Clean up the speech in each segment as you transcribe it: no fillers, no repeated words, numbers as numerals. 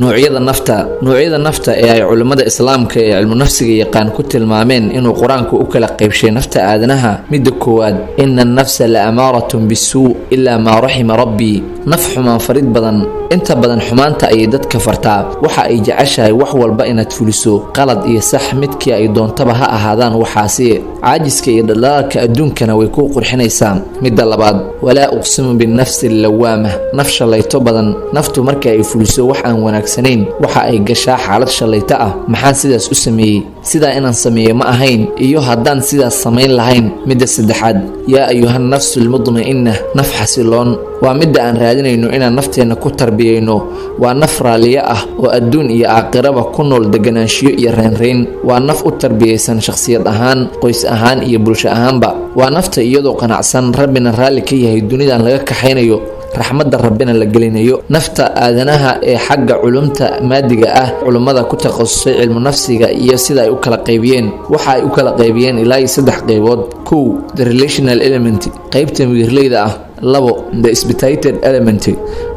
Noocyada nafta. Noocyada nafta ee ay culimmada Islaamka ee cilmu nafsiga yaqaan ku tilmaameen inuu Qur-aanku u kala qaybshay nafta aadanaha: midda koowaad, إن النفس لأمارة بالسوء إلا ما رحم ربي. Naf xumaan farid badan. Inta badan xumaanta ayay dadka fartaa. Waxa ay jeceshahay wax walba inaad fuliso, qalad iyo sax midkii ay doontaba ha ahaadaan. Waxaasi caajiska iyo dhaldhalaalka adduunkana way kuu qurxinaysaa. Midda labaad, ولا أقسم بالنفس اللوامة. Naf shallayto badan. Naftu marka ay fuliso wax aan wanaagsanayn, waxa ay gashaa xaalad shallayto ah. Maxaan sidaas u sameeyey? Sidaa inaan sameeyo ma ahayn, iyo haddaan sidaas samayn lahayn. Midda saddexaad, يا أيتها النفس المطمئنة. Naf xasiloon waa midda aan raadinayno inaan nafteenna ku tarbiyeyno. Waa naf raaliyo ah oo adduun iyo aakhiraba ku nool deganaanshiyo iyo reynreyn. Waa naf u tarbiyeysan shakhsiyad ahaan, qoys ahaan iyo bulsho ahaanba. Waa nafta iyadoo qanacsan, Rabbina raalli ka yahay, dunidan laga kaxaynayo, raxmadda Rabbina la gelinayo. Nafta aadanaha ee xagga culumta maadiga ah, culummada ku takhasusay cilmu nafsiga iyo sida ay u kala qaybiyeen, waxa ay u kala qaybiyeen ilaa iyo saddex qaybood. Kow, the relational element, qaybta miyirleyda ah. Labo, the spiritual element,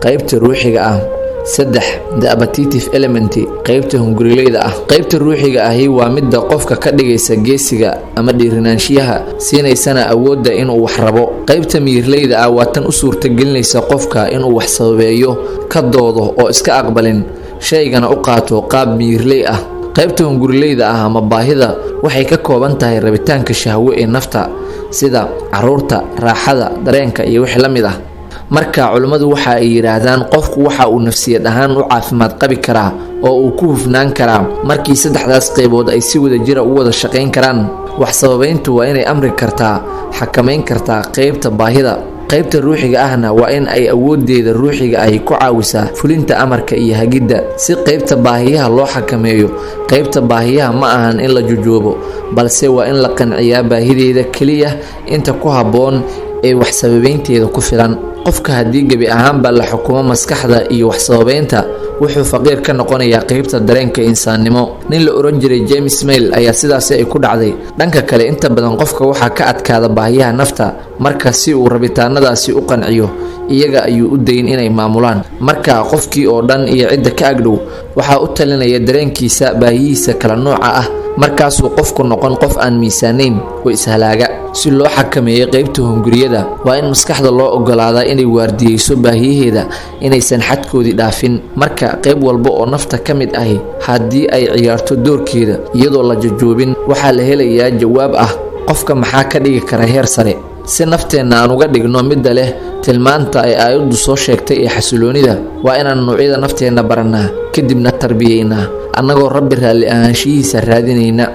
qaybta ruuxiga ah. Saddex, the appetitive element, qaybta hungurileyda ah. Qaybta ruuxiga ahi waa midda qofka ka dhigaysa geesiga ama dhiirinaanshiyaha, siinaysana awoodda inuu wax rabo. Qaybta miyirleyda ah waa tan u suurtagelinaysa qofka inuu wax sababeeyo, ka doodo oo iska aqbalin shaygana u qaato qaab miyirley ah. Qaybta hungurileyda ah ama baahida waxay ka kooban tahay rabitaanka shahwo ee nafta, sida caruurta, raaxada, dareenka iyo wixii la mid ah. Marka culimmadu waxa ay yidhaahdaan, qofku waxa uu nafsiyad ahaan u caafimaad qabi karaa oo uu ku hufnaan karaa markii saddexdaas qaybood ay si wada jira u wada shaqayn karaan. Wax sababeyntu waa inay amri kartaa, xakamayn kartaa qaybta baahida. Qaybta ruuxiga ahna waa in ay awoodeeda ruuxiga ahi ku caawisaa fulinta amarka iyo hagidda, si qaybta baahiyaha loo xakameeyo. Qaybta baahiyaha ma ahan in la jujuubo, balse waa in la qanciyaa baahideeda keliya inta ku habboon ee wax sababeynteeda ku filan. Qofka haddii gebi ahaanba la xukumo maskaxda iyo wax sababeynta, wuxuu faqiir ka noqonayaa qeybta dareenka insaannimo. Nin la oran jiray James Mill ayaa sidaasi ay ku dhacday. Dhanka kale, inta badan qofka waxaa ka adkaada baahiyaha nafta. Marka si uu rabitaanadaasi u qanciyo, iyaga ayuu u dayn inay maamulaan. Marka qofkii oo dhan iyo cidda ka agdhow waxaa u talinaya dareenkiisa, baahiyihiisa kala nooca ah. Markaasuu qofku noqon qof aan miisaanayn oo ishalaaga. Si loo xakameeyo qeybta hunguriyada, waa in maskaxda loo ogolaadaa inay waardiyeyso baahiyaheeda, inaysan xadkoodii dhaafin. Marka qayb walba oo nafta ka mid ahi haddii ay ciyaarto doorkeeda iyadoo la jajuubin, waxaa la helayaa jawaab ah: qofka maxaa ka dhigi kara heer sare? Si nafteenna aan uga dhigno midda leh tilmaanta ay aayaddu soo sheegtay ee xasiloonida, waa inaan noocyada nafteenna barannaa, kadibna tarbiyeynaa, annagoo Rabbi raalli ahaanshihiisa raadinayna.